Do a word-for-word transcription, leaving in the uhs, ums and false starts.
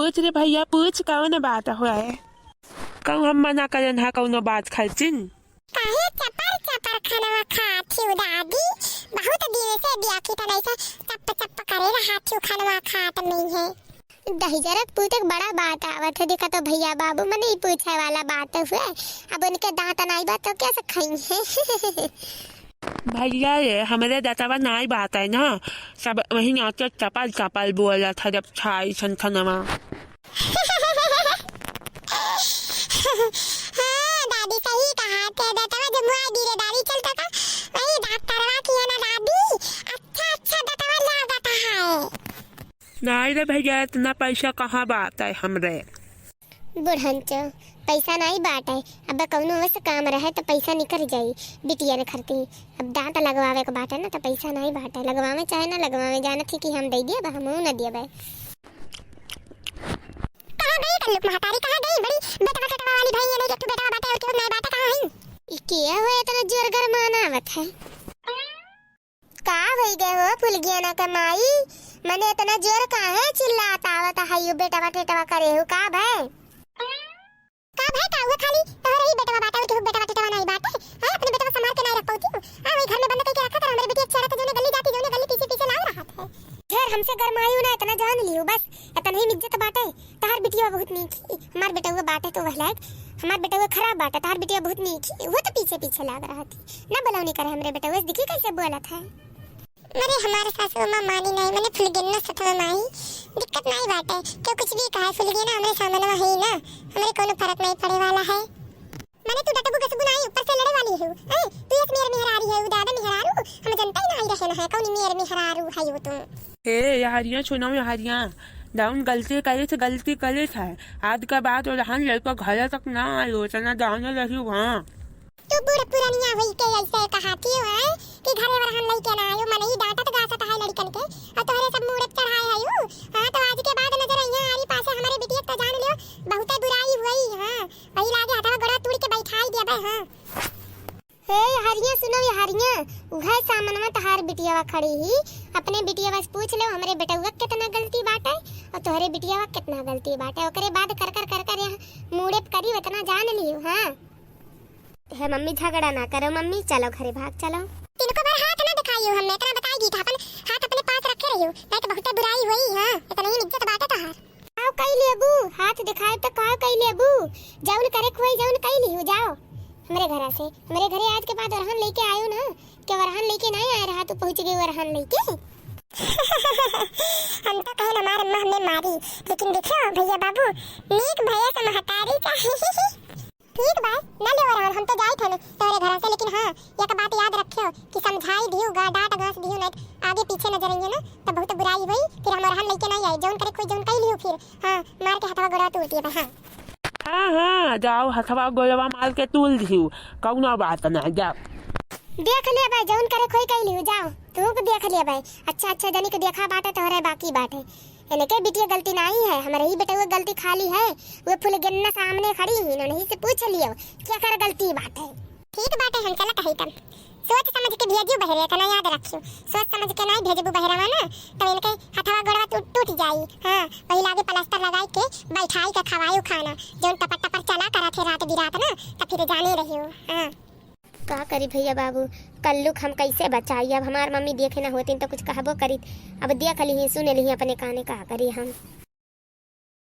पूछ रे भइया, पूछ, कउन बात होए? कहूँ हम मना करेन है कउनो बात खर्चिन? काहे चपर चपर खनवा खात हिउ दादी? बहुत दिन से देखी त नइसे चप चप करे रहत हिउ खनवा खात नहीं है। दहिजरक पूते क बड़ा बात आवत है, देखा तो भइया बाबू मने ई पूछे वाला बात हुए, अब उनके दाँत नाई बा तो कैसे खइहैं? भइया ये हमरे दतवा नाई बाटे ना, सब वही नाते चपल चपल बोलत है जब छाई छन खनवा। हाँ, दादी सही कहा थे, दतवा जब मुआ दी रे दादी, चल तो का, वही डॉक्टरवा की है ना दादी, अच्छा अच्छा दतवा लागत है। नाई रे भइया, इतना पैसा कहाँ बाटे हमरे? बुढ़ंचो, पैसा नाई बाटे, अब कउनो वस काम रहे त पैसा निकर जाई, बिटिया ने खरती। अब दाँत लगवावे के बाटे ना, त पैसा नाई बाटे, लगवावे चाहे ना लगवावे, जानत ही कि हम दे दिए बा, हमहू ना दिए बा। कहाँ गई कल्लुक महतारी, कहाँ गई? बड़ी बेटवा टेटवा वाली भई, ये नहीं कि एक ठो बेटवा बाटे और केहू नाई बाटे, कहाँ है? ई के हो इतना जोर गरमाना आवत है? का भई गए हो फुलगियाना के माई? मने इतना जोर काहे चिल्लात आवत हयू, बेटवा टेटवा करे हो, का भय? का भय का हुआ, खाली तोहरे ही बेटवा बाटे और केहू बेटवा टेटवा नाई बाटे? हैं, अपने बेटवा संभाल के नाई रख पाउती हो? आ, वही घर में बंद करके रखा था, हमरे बेटिया चढ़त जौने गली जाती, जौने गली पीछे पीछे लाग रहा है। फिर हमसे गरमायू ना, इतना जान लियो बस, इतना ही इज्जत बाटे। तहार बिटिया बहुत नीक ही, हमार बेटउआ बाटे तो वह लायक, हमार बेटउआ खराब बाटे, तहार बिटिया बहुत नीक ही, वो तो पीछे पीछे लाग रहा थी। ना बोलौनी करे हमरे बेटउआ से, देखी कैसे बोलत है। मरे हमारे सासू अम्मा मानी नहीं, मने फुलगेना सतवा माई, दिक्कत नहीं बाटे, क्यों कुछ भी कहे फुलगेना हमरे सामने है ही ना, हमरे कोनो फर्क नहीं पड़े वाला है। मने तू डटबू गसबू नाई, ऊपर से लड़े वाली है। ए, तू एक मेर मेहरारी है, उ दादा मेहरारू, हम जनता ही नाई रहे न है, कौन मेर मेहरारू है वो तू? ए, यारियाँ सुनो यारियाँ, जौन गलती करे थे, गलती करे थे। आज के बाद ओरहन लइका घरे तक ना आयो, इतना जाने रही वहाँ। तू बूढ़ पुरनिया होई के ऐसे कहाती हो, हैं? कि घरे ओरहन लइके ना आयो, मनई डांटत गासत है लड़कन के, और तोहरे सब मूड़े चढ़ाए है यू। हाँ, तो आज के बाद नजर अइहे आरी पासे हमरे बिटिया के तो जान लियो, बहुते बुराई हुई, हाँ। वही लागे हथवा गोड़वा तूड़ के बैठाई देबे, हाँ। हे यारियाँ, सुनो यारियाँ, उहे सामनवा तहार बिटियावा खड़ी ही, अपने बिटियावा से पूछ लेव, हमरे बेटउआ के केतना गलती बाटे और तोहरे बिटियावा के केतना गलती बाटे, ओकरे बाद कर कर कर कर यहाँ मूड़े पे करी, उतना जान लियो, हाँ। हे मम्मी, झगड़ा ना करो मम्मी, चलो घरे भाग चलो। इनको बार हाथ ना दिखाइयो, हमने इतना बताई दी था, अपन हाथ अपने पास रखे रहियो, नहीं तो बहुते बुराई हुई, हाँ, इतना ही इज्जत बाटे तहार। काव कई लेबू? हाथ दिखाए तो काव कई लेबू? जौन करे खोई जौन कई लिहू, जाओ हमरे घरा से। हमरे घरे आज के बाद ओरहन लइके आयो ना, के ओरहन लइके नाई आए रहा, तू पहुँच गई ओरहन लइके। हम तो कहे हमार अम्मा हमें मारी, लेकिन देखियो भइया बाबू, नीक भइया से महतारी का। ठीक बा, न लेव रहन, हम तो जाइत हन तोहरे घरा से, लेकिन हाँ, एक बात याद रखियो कि समझाई दिहु गा, डांट गांस दिहु, नहीं आगे पीछे नजर अइहे ना, तब बहुत बुराई होई, फिर हम रहन लइके नहीं आई, जौन करे कोई जौन कई लिहु फिर, हाँ, मार के हथवा गोड़वा तूल दिए बा, हाँ। हाँ, हाँ, जाओ, हथवा गोड़वा मार के तूल दिहु, कौनो बात ना, जाओ। देख लेबे, जौन करे कोई कई लिहु, जाओ, तू के देख लेबे। अच्छा, अच्छा, जनी के देखा बाटे, तोहरे बाकी बाटे। इनके बिटिया गलती नाई है, हमरे ही बेटउआ गलती खाली है। वो फुलगेना सामने खड़ी ही, इन्होंने ही से पूछ लियो, केकर गलती बाटे। ठीक बाटे, हम चलत हई तब। सोच समझ के भेजियो बहरे, इतना याद रखियो। सोच समझ के नाई भेजबू बहरवा ना, तब इनके हथवा गोड़वा टूट, टूट जाई। हाँ, वही लागे प्लास्टर लगाई के, बैठाई के खवाई खाना। जौन टपर टपर चला करत है रात बिरात ना, तब फिर जाने रहियो। हाँ। का करी भइया बाबू, कल्लू क हम कैसे बचाई? अब हमार मम्मी देखे ना होतीन तो कुछ कहबो करीत। अब देख लिही, सुन लिही अपने काने, का करी हम।